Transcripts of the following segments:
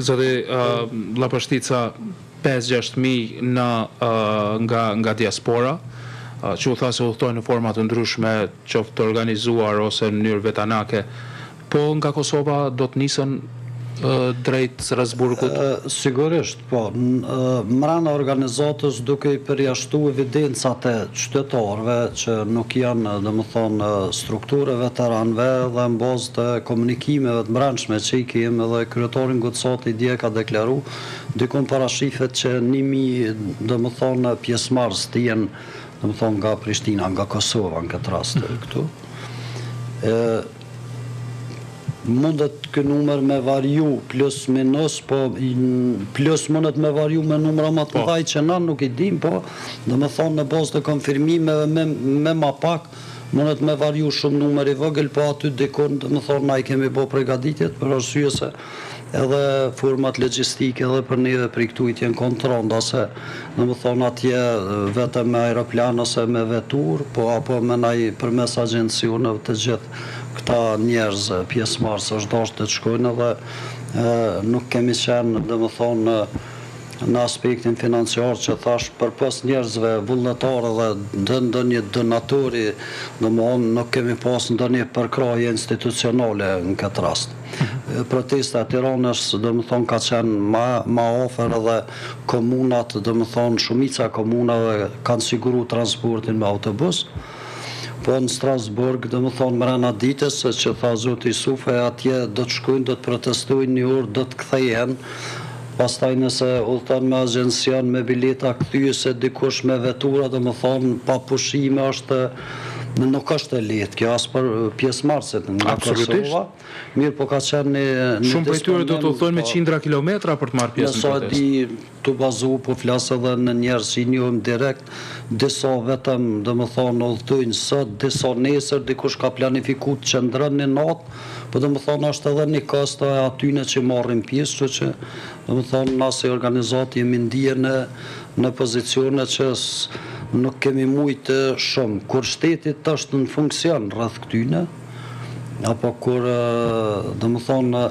Zoti Llapashtica, 5-6 mijë në nga nga diaspora, që u tha se udhëtojnë në forma të ndryshme, qoftë të organizuar ose në mënyrë vetanake, po nga Kosova do të nisën drejt Strasburgut? Sigurisht, po. Mrena organizatës duke i përjashtu evidencat e qytetarëve që nuk janë, domethënë, strukturë e veteranëve dhe në bazë të komunikimeve të mbrendshme që i kemi edhe kryetari Gucati dje ka deklaru, dikun parashifet që 1000, domethënë, pjesëmarrës të jenë, domethënë, nga Prishtina, nga Kosova në këtë rast këtu. Mundet ky numër me variu plus minus, po plus mundet me variu me numra më të mëdhaj që na nuk i dim, po domethënë në bazë të konfirmimeve me me ma pak mundet me variu shumë numër i vogël, po aty dikun domethënë na i kemi bo pregaditjet për arsye se edhe format logjistike edhe për neve prej këtu i janë kon t'randa se domethënë atje vetëm me aeroplan ose me veturë, po apo me naj përmes agjencioneve të gjithë këta njerëz pjesëmarrës është dashtë të shkojnë edhe nuk kemi qenë domethënë në aspektin financiar që thash përpos njerëzve vullnetarë dhe ndë ndonjë donatori, domethënë nuk kemi pas ndonjë përkrahje institucionale në këtë rast. Protesta e Tiranës, domethënë ka qenë ma ma afër edhe komunat, domethënë shumica e komunave kanë siguru transportin me autobus. Po në Strasburg, domethënë mrena ditës, që tha zoti Isufi, atje do të shkojnë, do të protestojnë një orë, do të kthehen. Pastaj nëse udhëton me agjencion, me bileta kthyese, dikush me vetura, domethënë pa pushime është nuk është e lehtë kjo as për pjesëmarrësit nga Kosova. Mirë, po ka qenë një një Shumë prej tyre do të udhëtojnë me qindra kilometra për të marrë pjesë në protestë. Sa di, tu bazu, po flas edhe në njerëz që i njohim direkt, disa vetëm, domethënë, udhëtojnë sot, disa nesër, dikush ka planifiku të qëndron një natë, po domethënë është edhe një kosto e atyne që marrin pjesë, kështu që domethënë na si organizatë jemi ndie në në pozicione që nuk kemi mujtë shumë. Kur shteti është në funksion rreth këtyne, apo kur, domethënë,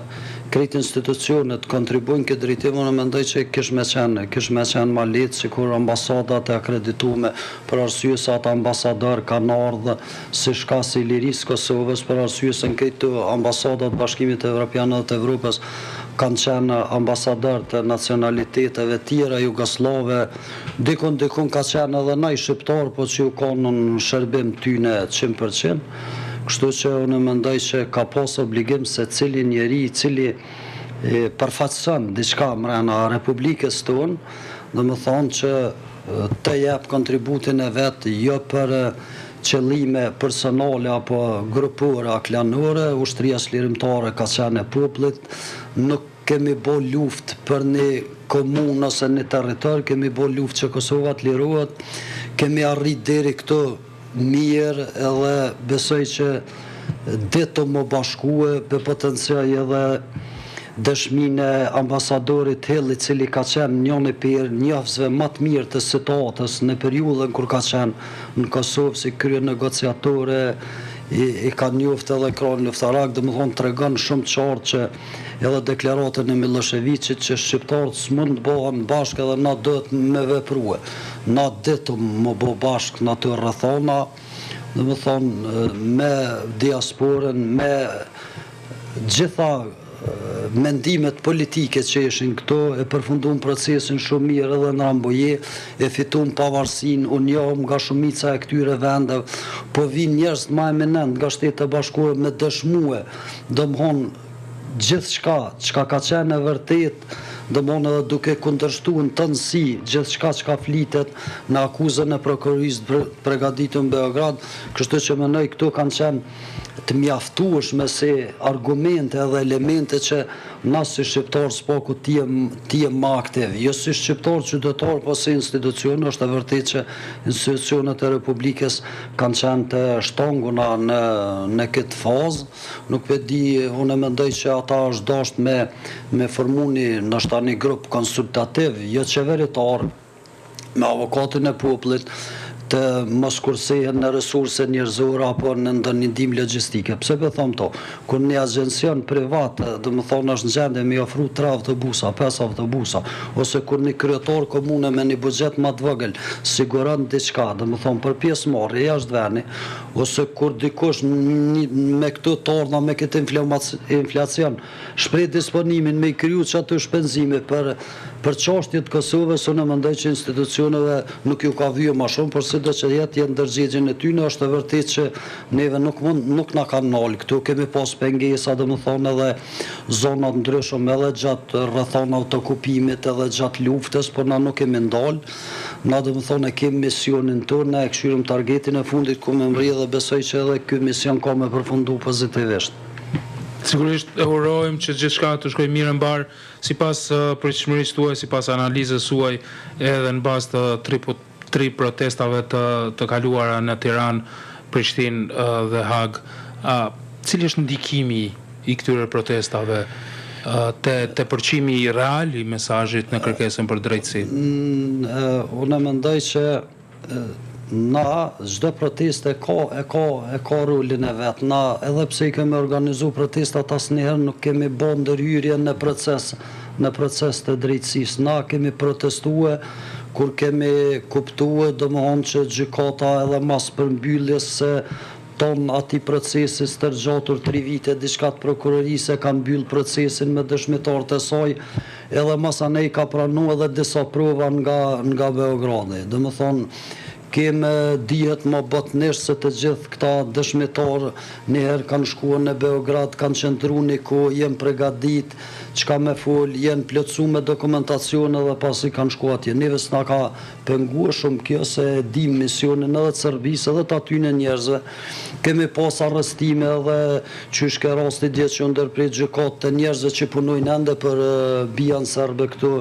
krejt institucionet kontribuojnë këtë drejtim, unë mendoj që kish me qenë, kish me qenë ma lehtë sikur ambasadat e akreditume, për arsye se ata ambasador kanë ardhë si shkas i lirisë së Kosovës, për arsye se në krejt ambasadat Bashkimit Evropian edhe të Evropës kanë qenë ambasador të nacionaliteteve tjera jugosllave, dikun dikun ka qenë edhe naj shqiptar, po që u kanë në shërbim tyne 100%. Kështu që unë mendoj që ka pas obligim secili njeri i cili përfaqëson diçka mrena Republikës tonë, domethënë që të jep kontributin e vet jo për qëllime personale apo grupore a klanore, ushtria çlirimtare ka qenë e popullit, nuk kemi bo luftë për një komunë ose një territor, kemi bo luftë që Kosova të lirohet, kemi arrit deri këtu mirë edhe besoj që ditëm m'u bashkue, pe potencioj edhe dëshminë e ambasadorit Hill i cili ka qenë njëni prej njohësve më të mirë të situatës në periudhën kur ka qenë në Kosovë si kryenegociatore i, i ka njoft edhe krahun luftarak, domethënë tregon shumë qartë që edhe deklaratën e Millosheviqit që shqiptarët s'mund të bëhen bashkë edhe na duhet me veprue. Na ditëm m'u bo bashkë në ato rrethana, domethënë me diasporën, me gjitha mendimet politike që ishin këtu, e përfundum procesin shumë mirë edhe në Rambuje, e fitum pavarësinë, u njohëm nga shumica e këtyre vendeve, po vinë njerëz ma eminent nga Shtetet e Bashkuara me dëshmue, domthon gjithçka çka ka qenë e vërtet, domthon edhe duke kundërshtu në tënësi gjithçka çka flitet në akuzën e prokurorisë të përgatitur në Beograd, kështu që mendoj këto kanë qenë të mjaftueshme si argumente edhe elemente që na si shqiptar s'paku të jem të jem ma aktiv, jo si shqiptar qytetar, po si institucione, është e vërtetë që institucionet e Republikës kanë qenë të shtanguna në në këtë fazë, nuk pe di, unë mendoj që ata është dasht me me formu një ndoshta një grup konsultativ, jo qeveritar, me avokatin e popullit, Të mos kursehen në resurse njerëzore apo në ndonjë ndihmë logjistike. Pse po e them këto? Kur një agjencion privat, domethënë është në gjendje me i ofru tre autobusa, pesë autobusa, ose kur një kryetar komune me një buxhet ma të vogël siguron diçka, domethënë për pjesëmarrje jashtë veni, ose kur dikush me këto të ardhna me këtë inflacion shpreh disponimin me i kriju qato shpenzime për Për çashtje të Kosovës unë mendoj që institucioneve nuk ju ka vye ma shumë, por sido që jetë jenë ndërgjegjen e tyne, është e vërtetë që neve nuk mund nuk na kanë nalë këtu, kemi pas pengesa domethënë edhe zona të ndryshëm edhe gjatë rrethanave të okupimit edhe gjatë luftës, por na nuk kemi ndalë, na domethënë e kemi misionin tonë, na e kqyrim targetin e fundit ku me mrri dhe besoj që edhe ky mision ka me përfundu pozitivisht. Sigurisht e urojmë që gjithçka të shkojë mirë e mbarë Sipas pritshmërisë tuaj, sipas analizës suaj edhe në bazë të tri tri protestave të të kaluara në Tiranë, Prishtinë dhe Hagë, cili është ndikimi i këtyre protestave te te përçimi real i mesazhit në kërkesën për drejtësi? Unë mendoj që Na, çdo protestë e ka, e ka, e ka rolin e vet. Na, edhe pse i kemi organizu protestat, asnjëherë nuk kemi bo ndërhyrje në proces, në proces të drejtësisë. Na kemi protestue kur kemi kuptue, domethonë që gjykata edhe mas përmbylljes së Tonë atij procesi stërgjatur tri vite diçka të prokurorisë e ka mbyllë procesin me dëshmitarët e saj edhe masanej ka pranu edhe disa prova nga nga Beogradi domethënë kemi dihet ma botënisht se të gjithë këta dëshmitarë njëherë kanë shkue në Beograd kanë qëndru një kohë jenë pregadit çka me fol jenë plotësu me dokumentacione dhe pasi kanë shku atje neve s'na ka Pengue shumë kjo se e dimë misionin edhe të Serbisë edhe të atyne njerëzve. Kemi pas arrestime edhe qysh ke rasti dje që u ndërpre gjykatë të njerëzve që punojnë ende për BIA-n serbe këtu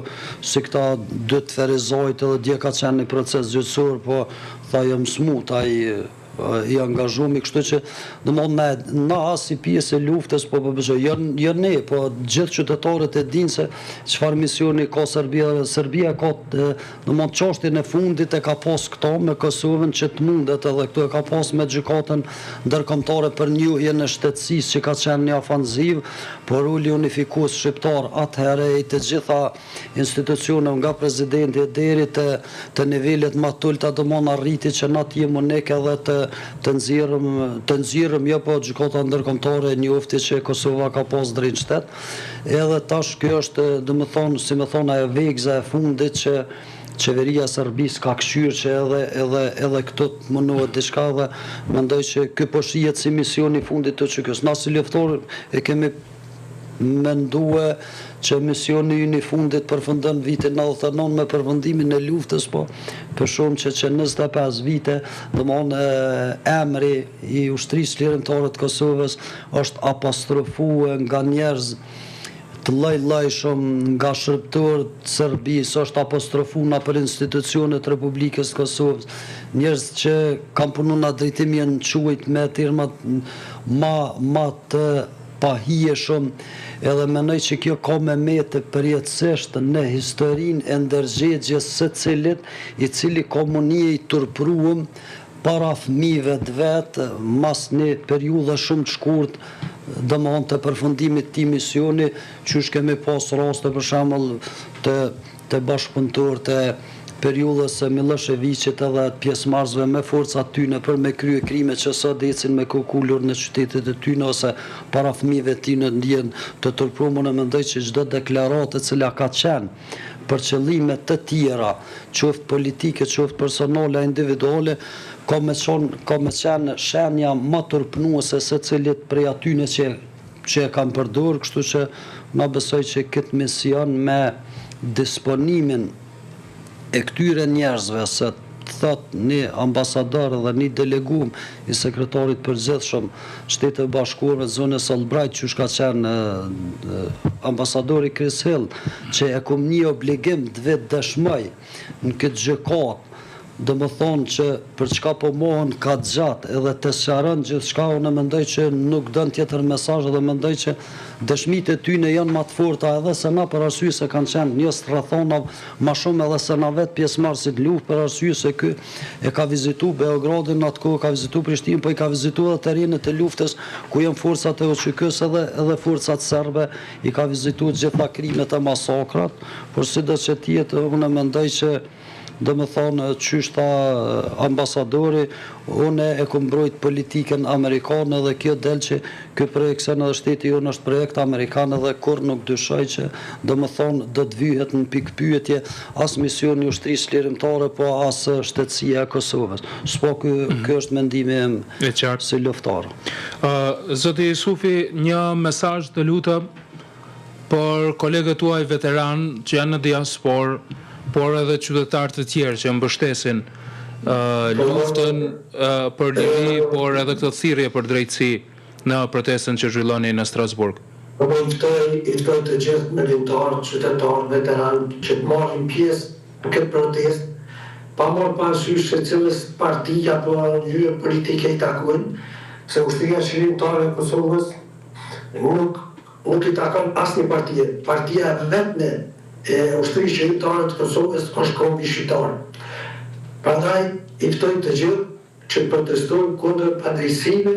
si këta dy të Ferizajt edhe dje ka qenë një proces gjyqësor po tha jam smut ai i angazhumi kështu që domethënë na na si pjesë e luftës po po besoj jo jo ne po gjithë qytetarët e dinë se çfarë misioni ka Serbia dhe Serbia ka domethënë çështjen e fundit e ka pas këto me Kosovën që të mundet edhe këtu e ka pas me gjykatën ndërkombëtare për njohjen e shtetësisë që ka qenë një ofanzivë por roli unifikues shqiptar atëherë i të gjitha institucioneve nga presidenti e deri te te nivelet ma të ulëta domon arriti që na të jem unik edhe të të nxjerrim të nxjerrim jo po gjykata ndërkombëtare e njofti që Kosova ka pas drejt shtet edhe tash kjo është domethonë si me thonë ajo vegza e fundit që qeveria e Serbisë ka kqyrë që edhe edhe edhe këtu të mundohet diçka dhe mendoj që ky po shihet si misioni i fundit të UÇK-së. Na si luftëtarë e kemi mendue që misioni ynë i fundit përfundon vitin 99 me përfundimin e luftës, po po shohim që që 25 vite, domethonë emri i Ushtrisë Çlirimtare të Kosovës është apostrofue nga njerëz të lloj-llojshëm, nga shërbëtorë të Serbisë, është apostrofu nëpër institucione të Republikës së Kosovës, njerëz që kanë punu në drejtim janë quajt me terma ma ma të pahijeshëm edhe mendoj që kjo ka me mete përjetësisht në historinë e ndërgjegjes secilit i cili ka m'u nie i turpruem para fëmijëve të vet mas një periudhe shumë të shkurt domethonë të përfundimit të këtij misioni qysh kemi pas raste për shembull të të bashkëpunëtorët e periudhës së Millosheviqit edhe të pjesëmarrësve me forca të tyne për me krye krime që sot ecin me kokë ulur në qytetet e tyne ose para fëmijëve të tyne ndihen të turpruar unë mendoj që çdo deklaratë e cila ka qenë për qëllime të tjera qoftë politike qoftë personale a individuale ka me qenë ka me qenë shenja ma turpnuese secilit prej atyne që që e kanë përdorë, kështu që na besoj që këtë mision me disponimin e këtyre njerëzve se thotë një ambasador dhe një delegum i sekretarit të përgjithshëm të Shteteve të Bashkuara zonës Albright qysh ka qenë ambasadori Chris Hill që e kom një obligim të vetë dëshmoj në këtë gjykatë. Domethonë që për çka po mohon kaq gjatë edhe të sqaron gjithçka unë mendoj që nuk don tjetër mesazh edhe mendoj që dëshmitë e tyne janë ma të forta edhe se na për arsye se kanë qenë njohës të rrethanave ma shumë edhe se na vetë pjesëmarrësit në luftë për arsye se ky e ka vizitu Beogradin në atë kohë ka vizitu Prishtinën po i ka vizitu edhe terrenet e luftës ku janë forcat e UÇK-së edhe edhe forcat serbe i ka vizitu gjitha krimet e masakrat por sido që të jetë unë mendoj që Domethënë, qysh tha ambasadori, unë e kom mbrojt politikën amerikane dhe kjo del që ky projeksion edhe shteti jonë është projekt amerikan edhe kurrë nuk dyshoj që domethënë do të vihet në pikëpyetje as misioni i Ushtrisë Çlirimtare po as shtetësia e Kosovës. S'po ky ky është mendimi im si luftëtar. Zoti Isufi, një mesazh të lutem Për kolegët tuaj veteranë që janë në diasporë, por edhe qytetarë të tjerë që mbështesin luftën për liri, por edhe këtë thirrje për drejtësi në protestën që zhvilloni në Strasburg. Po i ftoj, i ftoj të gjithë mërgimtarët, qytetarët, veteranë që të marrin pjesë në këtë protestë, pa marrë parasysh se cilës parti apo ngjyrë politike i takojnë, se Ushtria Çlirimtare e Kosovës nuk nuk i takon asnjë partie. Partia e vetme e Ushtrisë Çlirimtare të Kosovës është kombi shqiptar. Prandaj i ftoj të gjithë që të protestojnë kundër padrejtësive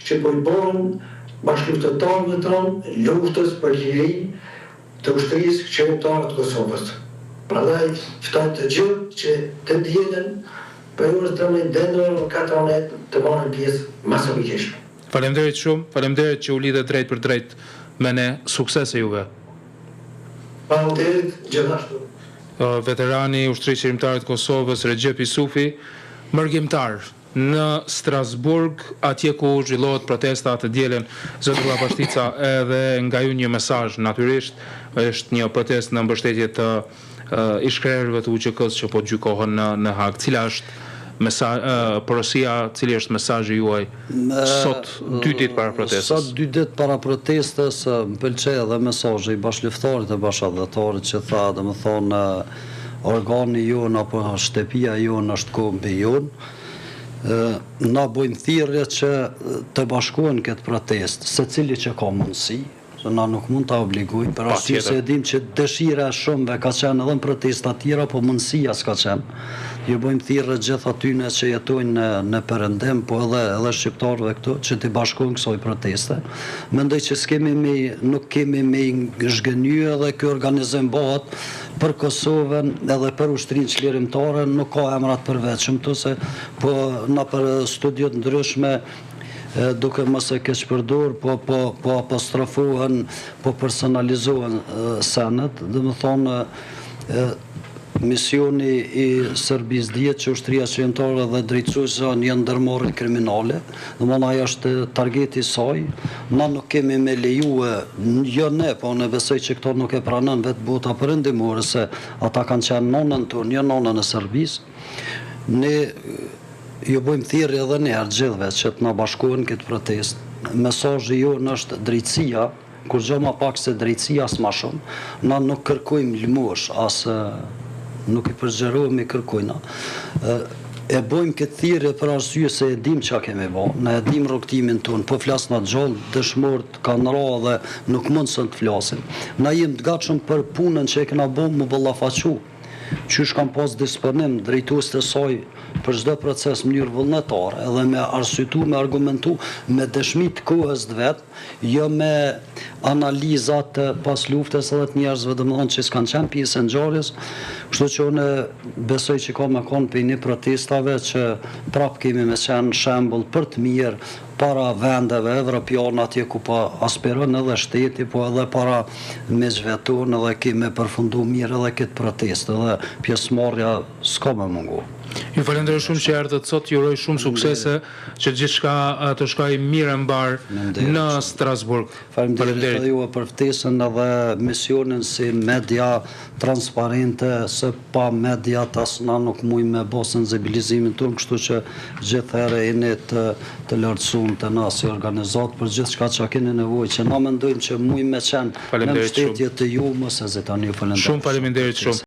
që po i bëhen bashkëluftëtarëve tanë luftës për liri të Ushtrisë Çlirimtare të Kosovës. Prandaj ftoj të gjithë që të dielën prej orës 13 deri në orën 14 të marrin pjesë masovikisht. Faleminderit shumë, faleminderit që u lidhët drejtpërdrejt me ne, suksese juve. Faleminderit gjithashtu. Veterani i Ushtrisë Çlirimtare të Kosovës, Rexhep Isufi, mërgimtar në Strasburg, atje ku zhvillohet protesta të dielën. Zoti Llapashtica, edhe nga ju një mesazh, natyrisht, është një protestë në mbështetje të ish-krerëve të UÇK-së që po gjykohen në në Hagë. Cila është mesa porosia, cili është mesazhi juaj sot dy ditë para protestës? Sot dy ditë para protestës më pëlqej edhe mesazhi i bashkëluftëtarit e bashkatdhetarit që tha, domethënë organi jonë apo shtëpia jonë është kombi jonë. Na bojmë thirrje që të bashkohen këtë protestë, secili që ka mundësi, Se na nuk mund ta obligojmë, për arsye se e dimë që dëshira e shumëve ka qenë edhe në protesta tjera, po mundësia s'ka qenë. Ju bëjmë thirrje gjithë atyne që jetojnë në në perëndim, po edhe edhe shqiptarëve këtu, që t'i bashkohen kësaj proteste. Mendoj që s'kemi me nuk kemi me i zhgënjy edhe ky organizim bëhet për Kosovën edhe për Ushtrinë Çlirimtare, nuk ka emra të përveçëm këtu se po nëpër studio të ndryshme duke mos e keqpërdor, po po po apostrofohen, po personalizohen senet, domethonë misioni i Serbisë dihet që ushtria çlirimtare dhe drejtësuesja janë ndërmarrje kriminale, domethonë ajo është targeti i saj, na nuk kemi me lejue, jo ne, po unë besoj që këto nuk e pranon vetë bota perëndimore se ata kanë qenë n'anën tonë, jo n'anën e Serbisë. Ne Ju bëjmë thirrje edhe një herë gjithëve që të na bashkohen në këtë protestë. Mesazhi jonë është drejtësia, kurrgjë ma pak se drejtësia as ma shumë. Na nuk kërkojmë lëmoshë, as nuk i përgjërohemi kërkujna. E bojmë këtë thirrje për arsye se e dimë çka kemi bo, na e dimë rrugëtimin tonë, po flas na gjallë, dëshmorët kanë ra dhe nuk mund sot të flasin. Na jemi të gatshëm për punën që e kena bo m'u ballafaqu. Qysh kanë pas disponim drejtuesit e saj për çdo proces në mënyrë vullnetare edhe me arsyetu, me argumentu, me dëshmi të kohës të vet, jo me analiza të pasluftës edhe të njerëzve domethënë që s'kanë qenë pjesë e ngjarjes, kështu që unë besoj që ka me kon prej një protestave që prapë kemi me qenë shembull për të mirë para vendeve evropiane atje ku po aspiron edhe shteti po edhe para miqve tonë edhe kemi me përfundu mirë edhe këtë protestë edhe pjesëmarrja s'ka me mungu. Ju falenderoj shumë që erdhët sot, ju uroj shumë suksese që gjithçka të shkojë mirë e mbarë në Strasburg. Faleminderit edhe juve për ftesën edhe misionin si media transparente se pa mediat as na nuk mujmë me bo senzibilizimin tonë kështu që gjithherë jeni të të lartësuar te na si organizatë për gjithçka që keni nevojë që na mendojmë që mujmë me qenë në mbështetje të ju mos hezitoni ju falenderoj. Shumë faleminderit shumë.